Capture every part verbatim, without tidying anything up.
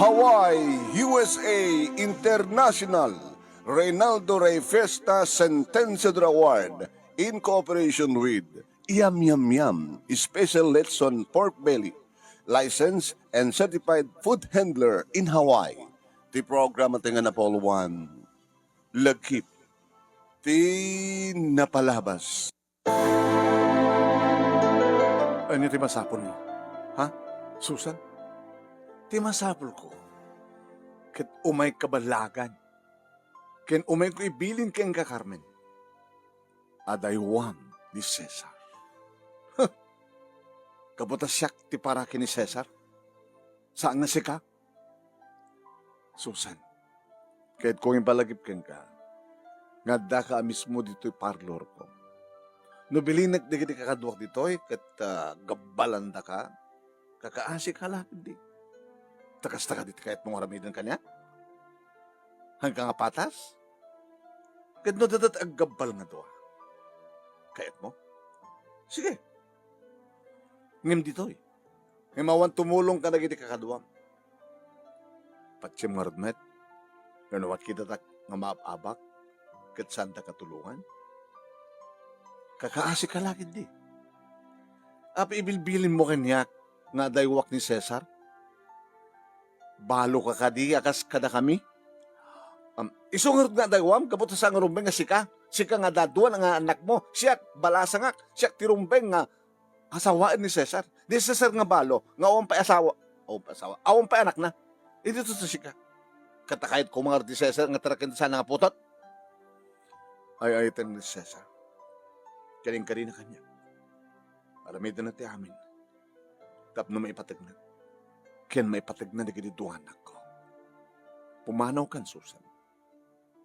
Hawaii, U S A International Reynaldo Rey Fiesta Sentenciador Award in cooperation with Yum Yum Yum Special Lechon Pork Belly, licensed and certified food handler in Hawaii. Ti programa ti nga napauloan, Lagip ti Napalabas. Ania ti masapulmo? Ha? Susan? Ti masapulko, ket umayka ballagan, ken umayko ibilin kenka, Carmen, a daywam ni Cesar. Huh! Gapu ta siak ti para ken ni Cesar? Saan nga sika? Susan, kayatko nga ipalagip kenka nga addaka a mismo ditoy parlorko. No bilinek dagiti kakaduak ditoy ket, ah, gabbalandaka, kakaasika la ketdi. Ta kasta kadi ti kayatmo nga aramiden kaniak? Haanka nga patas? Ket no adda ti aggabbal nga dua, kayatmo? Sige. Ngem ditoy, ngem awan tumulong kadagiti kakaduam. Patiem ngarud met, no makitatak nga maab-abak, ket saantak a tulongan? Kakaasika la ketdi. Apay ibilbilinmo kaniak nga adaywak ni Cesar? Baloka kadi a kas kadakami? Am, isu ngarud nga adaywam, gapu ta saan nga rumbeng nga sika. Sika nga adda dua nga annakmo. Siak, balasangak. Siak ti rumbeng nga asawaen ni Cesar. Ni Cesar nga balo, nga awan pay asawa. Awan pay asawa. Awan pay anakna. Idi to sika. Ket kayatko nga ngarud ni Cesar nga taraken ti sana nga putot. Ay-ayaten ni Cesar. Kaninkadina kaniak. Aramidenna ti amin. Tapno maipategna. Ken maipategna dagiti dua nga annakko. Pumanawkan, Susan.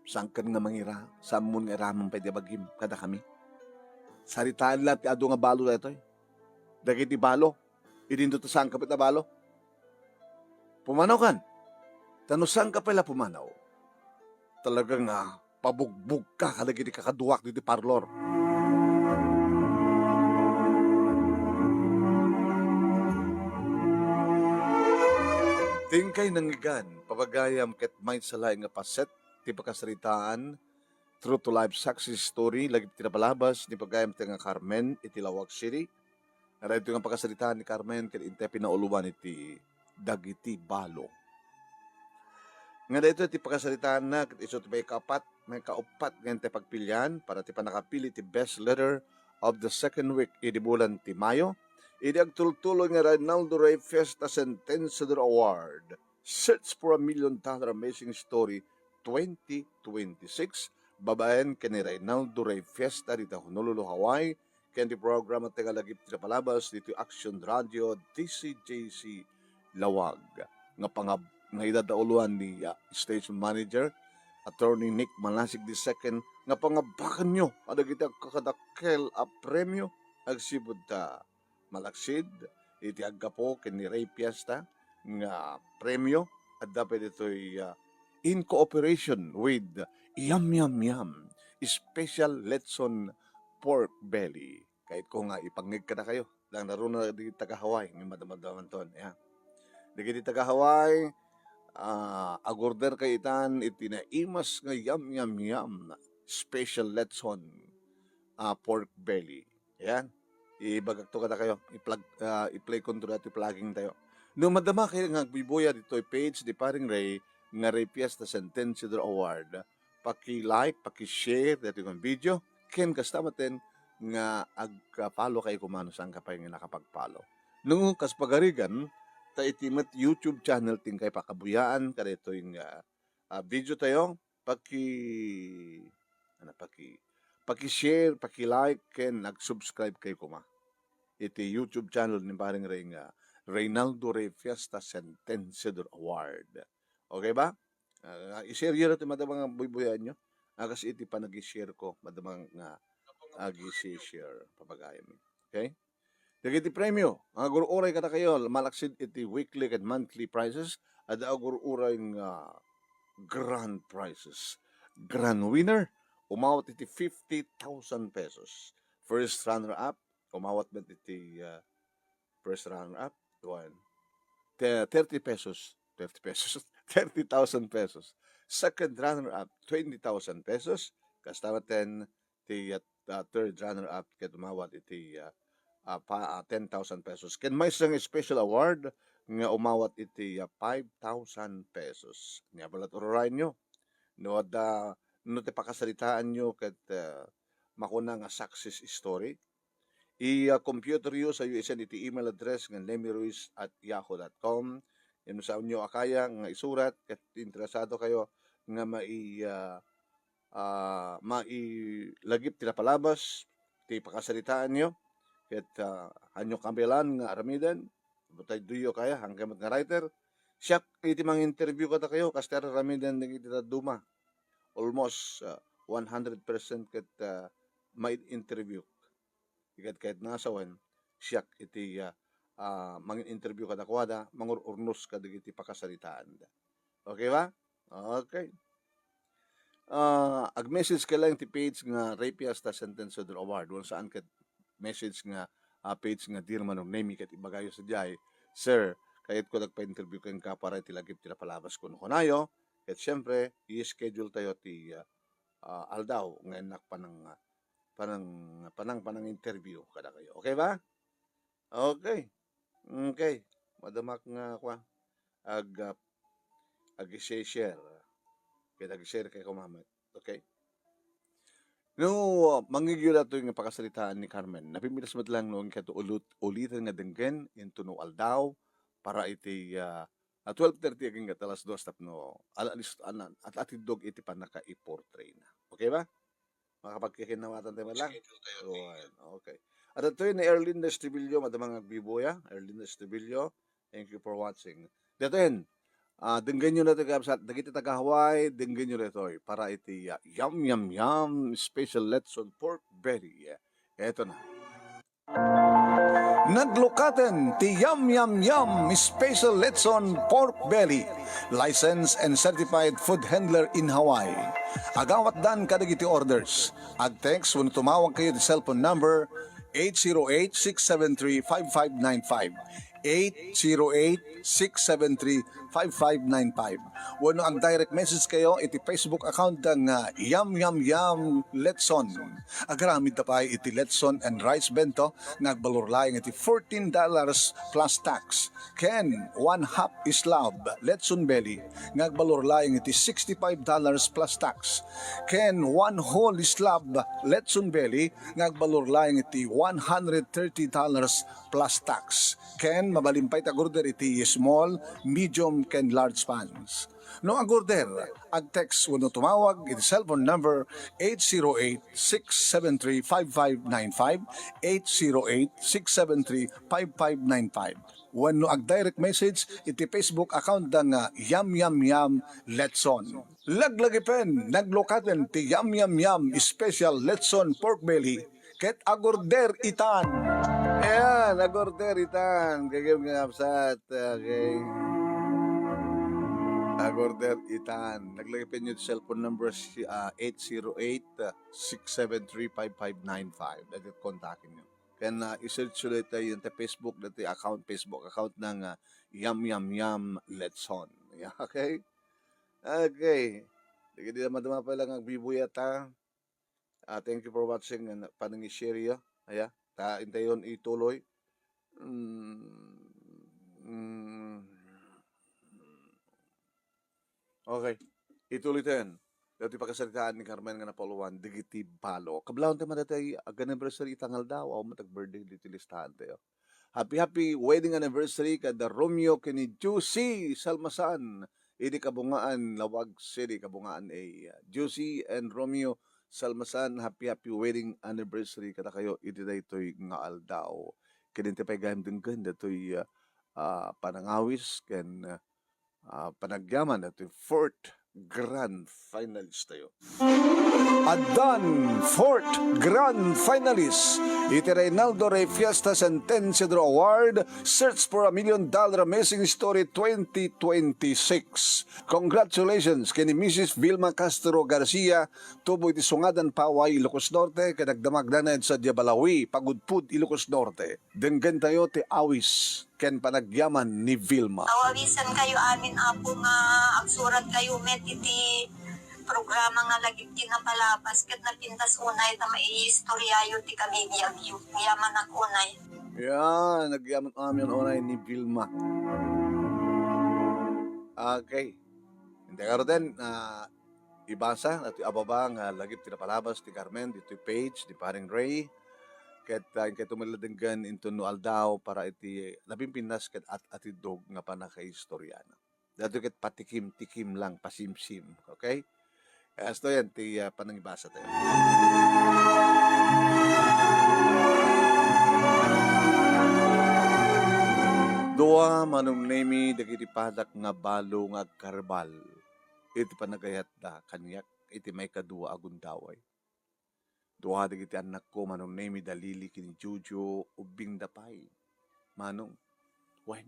Saankan nga mangira-, saanmon nga iraman pay ti bagim kadakami. Saritaen la ti adu nga balo daytoy. Dagiti balo, idinto ta saanka pay a balo. Pumanawkan. Ta no saanka pay la pumanaw, talaga nga pabugbogka kadagiti kakaduak ditoy parlor. Tingkay nangngegan, pagayam ket maysa laeng nga paset ti pakasaritaan, true to life success story, lagip ti napalabas ni pagayam ti nga Carmen iti Laoag City. Nga daytoy nga pakasaritaan ni Carmen ket intay pinauloan iti dagiti balo. Nga daytoy ti pakasaritaanna ket isu ti maikaapat, maikauppat nga intay pagpilian para ti pannakapili ti best letter of the second week idi bulan ti Mayo, idi agtultuloy nga Reynaldo Rey Fiesta Sentenciador Award, Search for a Million Dollar Amazing Story twenty twenty-six, babaen ken ni Reynaldo Rey Fiesta dita Honolulu, Hawaii, ken ti programa ti nga lagip ti napalabas ditoy Action Radio D C J C Laoag. Nga pangab-, nga idadauloan ni, ah, station manager, Attorney Nick Malasig the second, nga pangabakanyo a dagiti agkakadakkel a premio agsipud ta malaksid iti aggapu ken ni Rey Fiesta nga premio, adda pay ditoy, ah, in cooperation with Yum Yum Yum Special Lechon Pork Belly. Kayatko nga ipangngeg kadakayo, langngaruna dagiti taga-Hawaii nga madamadamanton, ya. Dagiti taga-Hawaii, ah, agorder kayo itan iti naimas nga Yum Yum Yum Special Lechon, ah, Pork Belly. Ayan. Ibagakto kadakayo, i-plug, ah, i-play ko daytoy ti plugging tayo. No madama kayo nga agbuybuya ditoy page ni Paring Rey nga Rey Fiesta Sentenciador Award, paki-like, paki-share daytoy nga video, ken kasta maten nga ag-follow kayo koma no saanka pay nga nakapag-follow. No kas pagarigan, ta iti met YouTube channel ti inkay pakabuyaan kadaytoy nga, ah, video tayo, paki-, ano, paki-, paki-share, paki-like, ken nag-subscribe kayo koma iti YouTube channel ni Paring Rey nga Reynaldo Rey Fiesta Sentenciador Award. Okay ba? Ah, i-share yo ti madama nga buybuyaenyo. Akas iti panag-share ko, madama nga ag-share, papagayam. Okay? Dagiti premio nga agur-uray kadakayo, malaksid iti weekly ken monthly prizes, adda agur-uray nga grand prizes. Grand winner, umawat iti fifty thousand pesos. First runner-up, umawat met iti, ah, first runner-up, one, te-, thirty pesos. fifty pesos, thirty thousand pesos. Second runner-up, twenty thousand pesos. Kasta met ti, ah, ah, third runner-up ket umawat iti, ah, ah, pa, ah, ten thousand pesos. Ken maysa nga special award nga umawat iti, ah, five thousand pesos. Ania pay la ti ururayenyo? No adda, no ti pakasaritaanyo ket, ah, makuna nga success story, i-, ah, computeryo sa i-send iti email address nga nemiruiz at yahoo dot com. Ken no saanyo a kaya nga isurat ket interesado kayo nga mai-, ah, ah, mailagip ti napalabas ti pakasaritaanyo ket, ah, haanyo kabaelan nga aramiden, no adda kayo kaya, haankayo met nga writer, siak iti manginterview kadakayo, kas ti ar-aramiden dagiti dadduma. Almost, ah, one hundred percent ket, ah, mai-interview. Ket ket nasawen, siak iti, ah, ah, mangin-interview kadakuada, mangur-urnos kadagiti pakasaritaanda. Okay ba? Okay. Ah, ag-message ka lang ti page nga Ray Piesta Sentencedor Award. Wen saan ket message nga, ah, page nga Dirman or Nemi ket ibagayo sadiay, "Sir, kayatko agpa-interview kenka para iti lagip ti napalabas," kunkunayo. Ket siempre, i-schedule tayo ti, ah, ah, aldaw nga innak panang, ah, panang, panang, panang-interview kadakayo. Okay ba? Okay. Okay. Madamak nga, kua, ag-, ah, ag-share. Ket ag-share kay kumamet. Okay? No, mangngegyo datoy nga pakasaritaan ni Carmen. Napimitas met lang no, inkato ulut-, uliten nga denggen, intono aldaw, para iti, ah, ah, twelve thirty agingga alas dos tapno, ala-, alis-, anan, at atiddog iti pannaka-portray na. Okay ba? Makapagkikinnawatan tayo man lang? Schedule tayo, Wen, okay. At itoy ni Erlinda Estibillo, madama nga agbibuya. Erlinda Estibillo, thank you for watching. Detoy, ah, denggenyo na ito, kabsat. Dagiti taga Hawaii, denggenyo na ito, eh, para iti, ah, yum, yum, yum, special lechon pork belly. Eto na. Naglukaten ti Yum Yum Yum Special Lechon Pork Belly, licensed and certified food handler in Hawaii. Agawatdan kadagiti orders. Ag-text wenno tumawag kayo ti cellphone number eight zero eight, six seven three, five five nine five. Eight zero eight, six seven three, five five nine five. Wenno ag-direct message kayo iti Facebook account da nga Yum Yum Yum Lechon. Agaramid ta pay iti lechon and rice bento nga agbalor laeng iti fourteen dollars plus tax. Ken one half slab lechon belly nga agbalor laeng iti sixty-five dollars plus tax. Ken one whole slab lechon belly nga agbalor laeng iti one hundred thirty dollars plus tax. Ken mabalin pay ti ag-order iti small, medium, ken large pans. No ag-order, ag-text wenno tumawag iti cellphone number eight zero eight, six seven three, five five nine five, eight zero eight, six seven three, five five nine five. Wenno ag-direct message iti Facebook account da nga Yum Yum Yum Lechon. Laglagipen, naglukaten ti Yum Yum Yum Special Lechon Pork Belly ket ag-order itan. Ayan, ag-order itan. Gagayem nga absat, okay. Ag-order itan. Laglagipenyo ti cellphone number, si, ah, eight zero eight, six seven three, five five nine five. Dagiti kontakenyo. Ken, ah, i-search ulit tayo yung Facebook, dati account, Facebook account ng, ah, Yum Yum Yum Lechon. Yeah, okay? Okay. Sige, di naman dumapay lang agbibuyat, ha? Ah, thank you for watching and panang-share yo. Aya, ta intayon ituloy. Mm, mm. Okay. Ituloy tayon. Dati pakasaritaan ni Carmen nga napauluan, dagiti balo. Kablawan tayo man dati ag-anniversary ita nga aldaw, awan met ag-birthday diti listahan tayo. Happy, happy wedding anniversary kada Romeo ken ni Juicy Salmasan. Idi Kabungaan, Laoag City, Kabungaan A. Juicy and Romeo Salmasan, happy, happy wedding anniversary kadakayo iti daytoy nga aldaw. Ken inti pay gayam denggen datoy, ah, ah, panangawis ken, ah, panagyaman datoy fourth Grand finalist tayo. Addan fourth grand finalist iti Reynaldo Rey Fiesta Sentenciador Award, Search for a Million Dollar Amazing Story twenty twenty-six. Congratulations ken ni Missus Vilma Castro Garcia, tubo iti Sungadan, Paway, Ilocos Norte, ken agdamagna iti Balawi, Pagudpud, Ilocos Norte. Denggentayo ti awis ken panagyaman ni Vilma. Awawisenkayo amin, Apo, nga agsuratkayo met iti programa nga lagip ti napalabas ket napintas unay ta maiistoryayo ti kabibiagyo. Agyamanak unay. Yan, agyaman amin unay ni Vilma. Okay. Hindi, garuden, ah, ibasa datoy a baba nga lagip ti napalabas ti Carmen ditoy page ni Paring Ray. Ket, ah, inkay tumella denggen inton no aldaw para iti napimpintas ket at-atiddog nga pannakaistoriana. Datoy ket patikim-tikim lang, pasimsim, okay? Kaya asto yan ti, ah, panangibasa tayo. Dua, Manong Nemi, dagiti padak nga balo nga agkarbal iti panagayatda kaniak iti maikadua a gundaway. Dua dagiti annakko, Manong Nemi, da Lily ken ni Jojo, ubbingda pay. Manong, wen,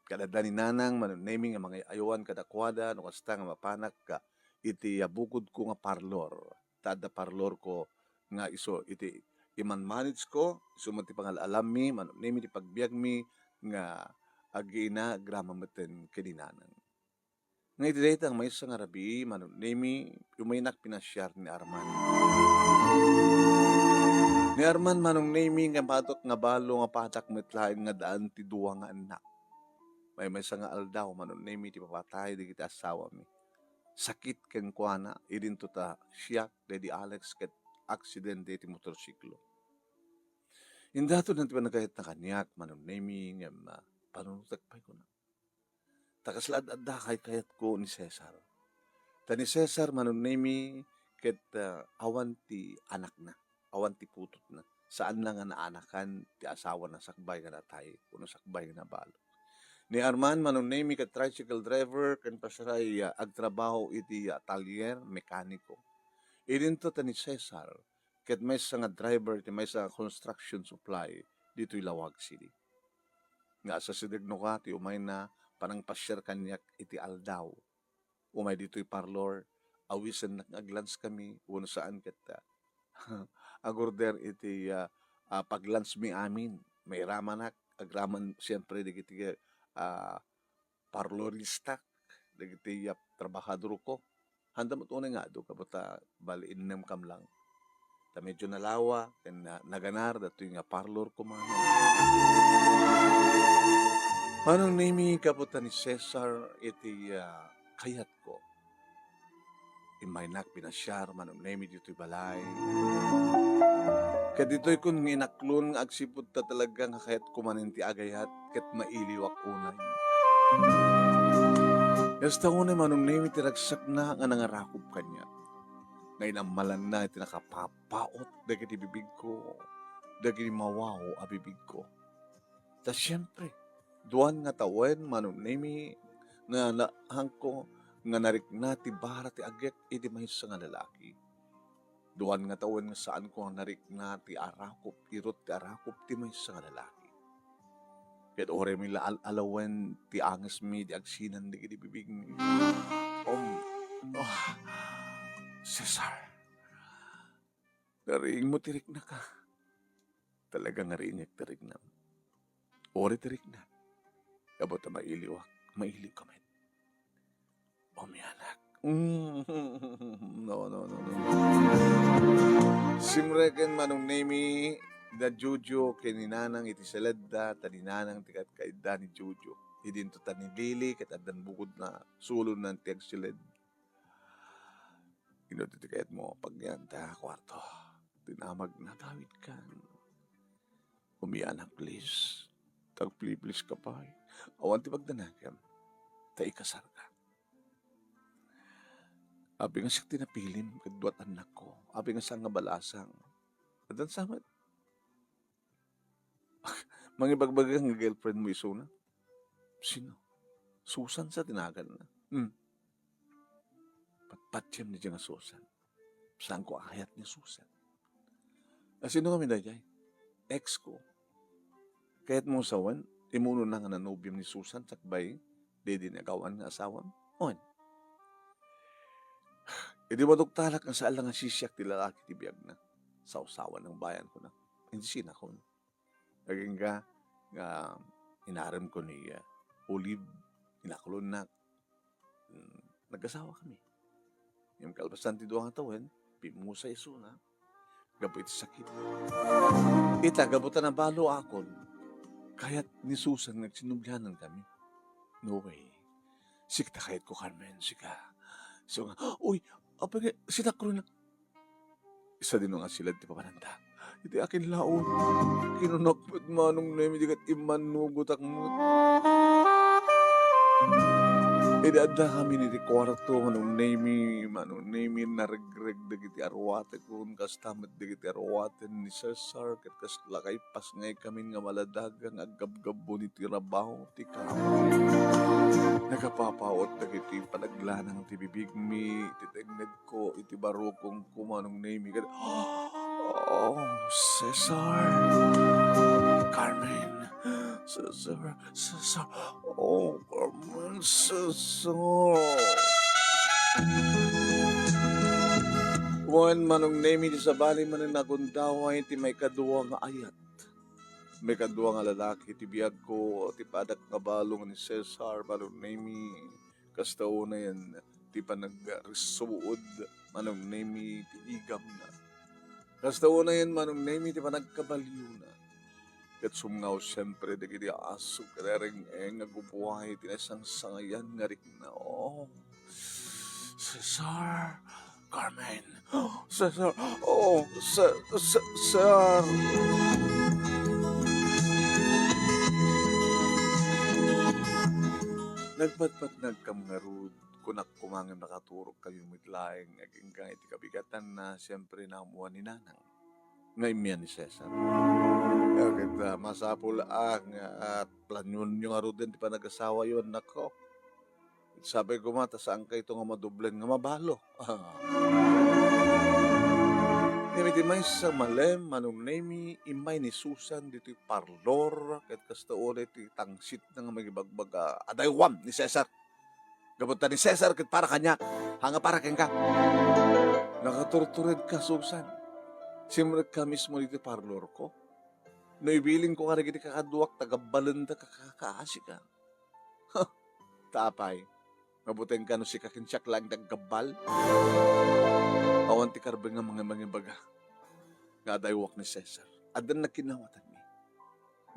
kada da ni Nanang, Manong Nemi, nga mangay-ayoan kadakuada no kasta nga mapanak ka iti, ah, bukodko nga parlor. Ta adda parlorko nga isu iti iman-manageko, isu met ti pangal-alammi, Manong Nemi, ti pagbiagmi nga agiina agrama metten ken ni Nanang. Nga iti dayta nga maysa nga rabii, Manong Nemi, umaynak pinasiar ni Arman. Ni Arman, Manong Nemi, nga padak nga balo nga padak met laeng nga daan ti dua nga annak. Maymaysa nga aldaw, Manong Nemi, ti papatay dagiti asawami. Sakit kenkuana, idinto ta siak, Daddy Alex, ket aksidente iti motorsiklo. Indaton ti panagayatna kaniak, Manong Nemi, ngem, ah, panunotek pay kuna. Ta kasla ad-adda kaykayatko ni Cesar. Ta ni Cesar, Manong Nemi, ket, ah, awan ti anakna, awan ti putotna. Saanna nga naanakan ti asawana sakbay nga natay, wenno sakbay nga nabalo. Ni Arman, Manong Nemi, ket tricycle driver, ken pasaray, ah, agtrabaho iti, ah, atalier, mekaniko. Idinto ta ni Cesar, ket maysa nga driver iti maysa nga construction supply ditoy Laoag City. Nga asasidegno ka ti umayna panangpasiar kaniak iti aldaw. Umay ditoy parlor, awisennak nga aglanskami, wenno saan ket, ah, agorder iti, ah, ah, paglansmi amin. Mairamanak, agraman siempre dagiti, ah, parloristak, dagiti, ah, trabahadorko. Haanda met unay nga adu, kabuta, bali, innem kam lang. Ta medyo nalawa, ken na-, naganar, datoy nga parlor ko, Manong. Manong Nemi, kabuta ni Cesar, iti, ah, kayatko. Immaynak pinasiar, Manong Nemi, ditoy balay. Ket ditoy kun nga inaklon nga agsipud ta talaga nga kayatko manen ti agayat ket mailiwak unay. Kasta unay, Manong Nemi, ti ragsakna nga nangarakop kaniak. Nga inammalanna iti nakapapaut dagiti bibigko, dagiti mawaw a bibigko. Ta siempre, duan nga tawen, Manong Nemi, nga naanko nga narikna ti bara ti agek iti maysa nga lalaki. Duan nga tawen nga saanko nga narikna ti arakop, irut ti arakop ti maysa nga lalaki. Ket uray mi la al-alawen ti angesmi di agsinan dagiti bibigmi. Um, oh, Cesar, nariingmo ti riknaka. Talaga nga riinek ti riknam. Uray ti rikna. Kabuta mailiwak, mailiwka met. Umianak. Mm. No, no, no, no. Simreken, Manong Nemi, da Jojo ken ni Nanang iti seledda, ta ni Nanang ti kat-, kaidda ni Jojo. Idinto ta ni Lily, ket addan bukodna, sulonna ti agsiled. Ino ti kayatmo, pagyan ta kuarto. Dinamagna, gawidkan. Umianak, please. Tagplease ka pay. Awan ti pagdanagem. Ta ikasarka. Apay nga siak ti napilim ket duat annakko. Apay nga saan nga balasang. Addan sa met. Mangibagbaga nga girlfriend mo isuna? Sino? Susan sa ti naganna. Hmm. patiem daydiay nga Susan. Saanko a kayat ni Susan. A, sino ngamin daydiay? Ex ko. Kayatmo sawen, imunona nga nanobiam ni Susan sakbay daydi nagawan nga asawam? Wen. Idi maduktalak nga saan la nga sisiak ti lalaki ti biagna, sawsawan ang bayan ko na. Insinakon. Agingga nga inarem ko ni, ah, Olive, inakulonnak. Mm, nagasawa kami. Ngem kalpasan ti dua nga tawen, pimmusay isuna gapu iti sakit. Ita, gapu ta nabalo akon, kayat ni Susan nga agsinublianan kami. No way. Sika ta kayatko, Carmen, sika. So nga, uy, apay nga, sinakronak. Sadino nga silad ti papananda. Iti akin laon, kinunak met Manong Nemi, di ket immanugotak met. Idi adda kami iti kuarto, Manong Nemi, Manong Nemi, naregreg dagiti aruatekon, kasta met dagiti aruaten ni Cesar, ket kasla kay pasngay kamin nga maladagan nga aggabgabbon iti rabaw ti kahoy. Nagapapawat dagiti panaglanang ti bibigmi, iti tengnged ko iti barukongko, Manong Nemi, ket, oh, Cesar, Carmen, Cesar, Cesar, oh, Carmen, Cesar. Wen, Manong Nemi, di sabali manen nagundaway ti maikadua nga ayat. Maikadua nga lalaki ti biagko, ti padak nga balo nga ni Cesar, Manong Nemi. Kasta unayen ti panagrissuod, Manong Nemi, ti igamna. Kasta unayen, Manong Nemi, ti panagkabaliwna. Ket sumngaw siempre dagiti aso ket reng-eng nga gubuay ti naisangsangayan nga rikna. Oh, Cesar, Carmen, Cesar, oh, Ce-, Ce-, Cesar. Nagpatpatnagkam ngarud, kunak koma nga nakaturogkayo met laeng agingga iti kabigatanna, siempre, naammoan ni Nanang nga immian ni Cesar. Ket, ah, masapul a nga, ah, planionyo ngaruden ti panagasawayo, annakko. Sapay koma ta saankayto nga madublen nga mabalo. Ngem iti maysa malem, Manong Nemi, immay ni Susan ditoy parlor, ket kasta unay ti tangsitna nga mangibagbaga, "Adaywam ni Cesar! Gapu ta ni Cesar ket para kaniak, haan nga para kenka." Nakaturturedka, Susan. Simrekka mismo ditoy parlorko. No ibilingko kadagiti kakaduak ta gabbalendaka, kakaasika. Ta apay, mabutengka no sika ken siak laeng ti aggabbal? Awan ti karben nga mangi-, mangibaga nga adaywak ni Cesar. Addan nagkinnawatanmi.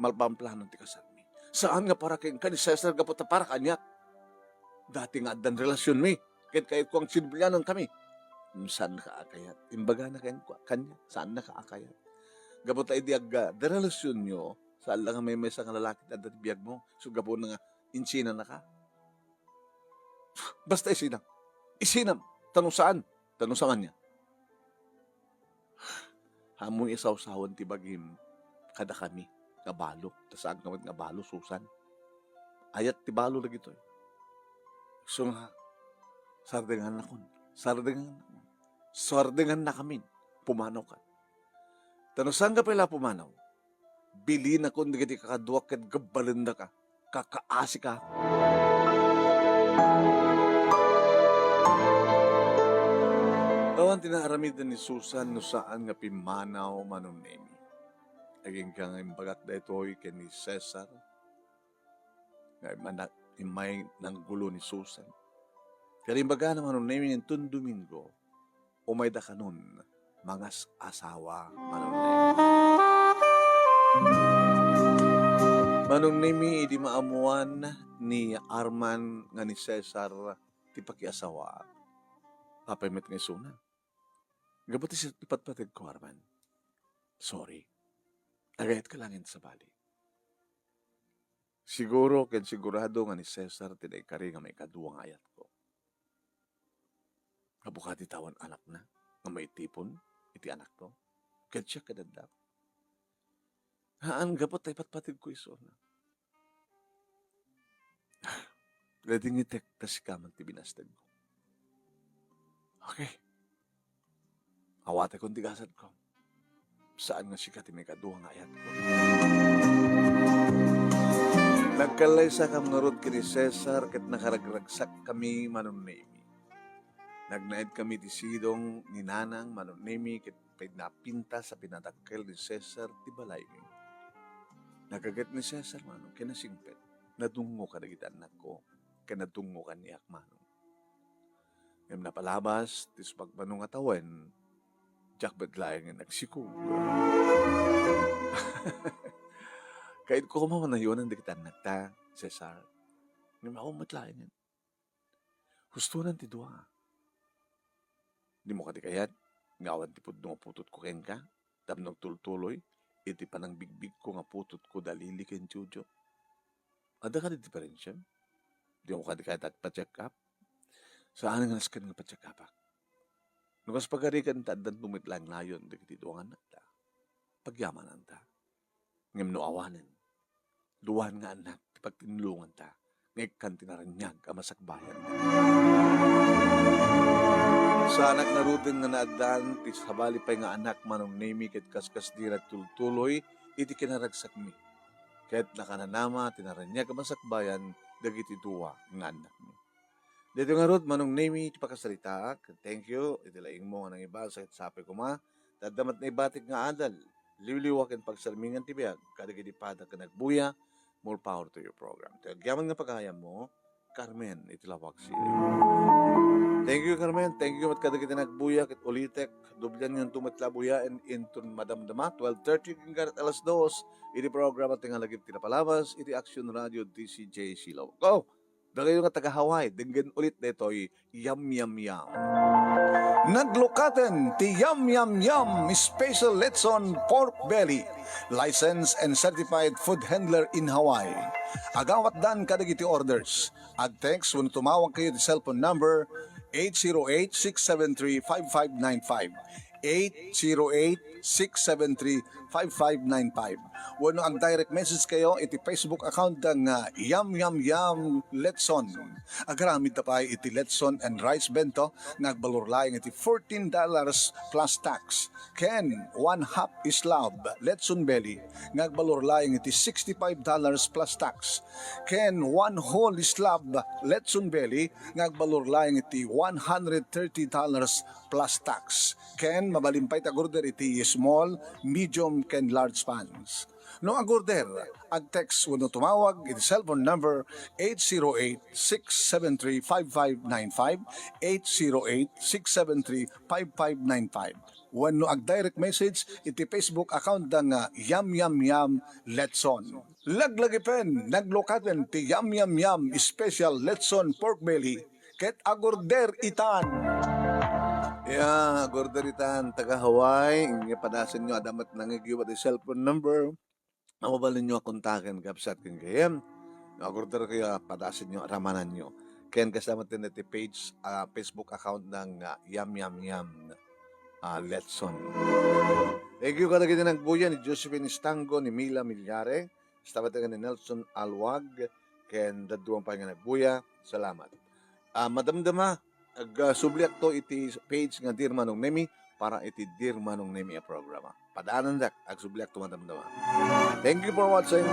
Malpamplanon ti kasarmi. Saan nga para kenka ni Cesar gapu ta para kaniak. Dati nga addan relasionmi, ket kayatko nga agsinublianan kami. Saannaka a kayat. Imbagana kenkuana, kaniak, saannaka a kayat. Gapu ta idi agga-, adda relasionyo, saan la nga maymaysa nga lalaki ti adda ti biagmo. So, gapuna nga insinanaka. Basta isinam. Isinam. Ta no saan, ta no saan nga. Ammom isawsawen ti bagim kadakami nga balo, ta saanka met nga balo, Susan. Ayat ti balo dagitoy. Isu nga, sardengannakon, sardengannakon, sardengannakamin, pumanawkan. Ta no saanka pay la pumanaw, bilinakon dagiti kakaduak ket gabbalendaka. Kakaasika. Awan ti naaramiden ni Susan no saan nga pimmanaw, Manong Nemi. Agingga nga imbagak daytoy ken ni Cesar, nga immanak-, immay nanggulo ni Susan. Ket imbagana, Manong Nemi, inton Domingo, umayda kanon mangas-asawa, Manong Nemi. Manong Nemi, idi maammoan ni Arman nga ni Cesar ti pakiasawaak, apay met nga isuna? Gapu ti si-, ipatpategko, Arman. Sorry. Agayatka laeng sabali. Siguro ken sigurado nga ni Cesar ti naikari nga maikadua nga ayatko. Gapu kadi ta awan anakna nga maitipon iti anakto, ket siak ket addak. Haan, gapu ta ipatpategko isuna. Nadingitek ta sika man ti binastegko. Okay. Awatekon ti gasadko. Saan nga sika ti maikadua nga ayatko. Nagkallaysakam ngarud ken ni Cesar ket nakaragragsakami, Manong Nemi. Nagnaedkami ti sidong ni Nanang, Manong Nemi, ket pinnapintas a pinadakkel ni Cesar ti balaymi. Nagaget ni Cesar, Manong, ken nasingpet. Nadungngo kadagiti annakko, ken nadungngo kaniak, Manong. Ngem napalabas ti sumagmamano nga tawen, diak met laengen agsikog. Kayatko koma manayonan dagiti annakta, Cesar. Ngem awan met laengen. Hustonan ti dua. Dimo kadi kayat nga awan ti pudno nga putotko kenka tapno agtultuloy iti panangbigbigko nga putotko da Lily ken Jojo? Adda kadi diferensiam? Dimo kadi kayat agpa-check up? Saan nga nasken nga pa-check-upak? No kas pagarigan ta, addanto met laeng nayon dagiti dua nga annakta. Pagyamananta. Ngem no awanen, duan nga annak ti pagtinulonganta nga ikkan ti naraniag a masakbayan. Saanak ngaruden nga naaddan ti sabali pay nga annak, Manong Nemi, ket kaskasdi nagtultuloy iti kinaragsakmi. Ket nakananama ti naraniag a masakbayan dagiti dua nga annakmi. Daytoy ngarud, Manong Nemi, ti pakasaritaak. Thank you iti laingmo nga nangibasa ket sapay koma ta adda met naibatik nga adal, liwliwa ken pagsarmingan ti biag kadagiti padak nga nagbuya. More power to your program. Ti agyaman nga pagayammo, Carmen, iti Laoag City. Thank you, Carmen. Thank you met kadagiti nagbuya ket ulitek, doblianyo met la buyaen inton madamdama, twelve thirty ken alas dos, iti programa ti Ngalagip ti Napalabas iti Action Radio D C J Silao. Go! Dakayo nga taga-Hawaii, denggen ulit daytoy, Yam Yam Yam. Naglukaten ti Yam Yam Yam Special Lechon Pork Belly, licensed and certified food handler in Hawaii. Agawatdan kadagiti orders. Ag-text wenno tumawag kayo ti cellphone number eight zero eight, six seven three, five five nine five. Eight zero eight, six seven three, five five nine five. Wenno ag-direct message kayo iti Facebook account da nga Yam Yam Yam Letson. Agaramid ta pay iti letson and rice bento nga agbalor laeng iti fourteen dollars plus tax. Ken one half slab letson belly nga agbalor laeng iti sixty-five dollars plus tax. Ken one whole slab letson belly nga agbalor laeng iti one hundred thirty dollars plus tax. Ken mabalin pay ti ag-order iti small, medium, ken large pans. No ag-order, ag-text wenno tumawag iti cellphone number eight zero eight, six seven three, five five nine five, eight zero eight, six seven three, five five nine five. Wenno ag-direct message iti Facebook account da nga Yam Yam Yam Letson. Laglagipen, naglukaten ti Yam Yam Yam Special Letson Pork Belly ket ag-order itan. Ya, ag-order itan, taga Hawaii, nga padasenyo, adda met nangigyo ti cellphone number. Mabalinyo a kontaken, kabsat, ken gayyem. No ag-order kayo, padasenyo, ramananyo. Ken kasama ti page, ah, Facebook account ng, ah, Yam Yam Yam, ah, Letson. Thank you kadagiti nagbuya ni Josephine Estango, ni Mila Millares, kasta met ni Nelson Alwag, ken dadduma pay nga nagbuya. Salamat. Ah, madamdama, ag, ah, subliakto iti page nga Dear Manong Nemi para iti Dear Manong Nemi a programa. Padaanandak, agsubliakto madamdama. Thank you for watching.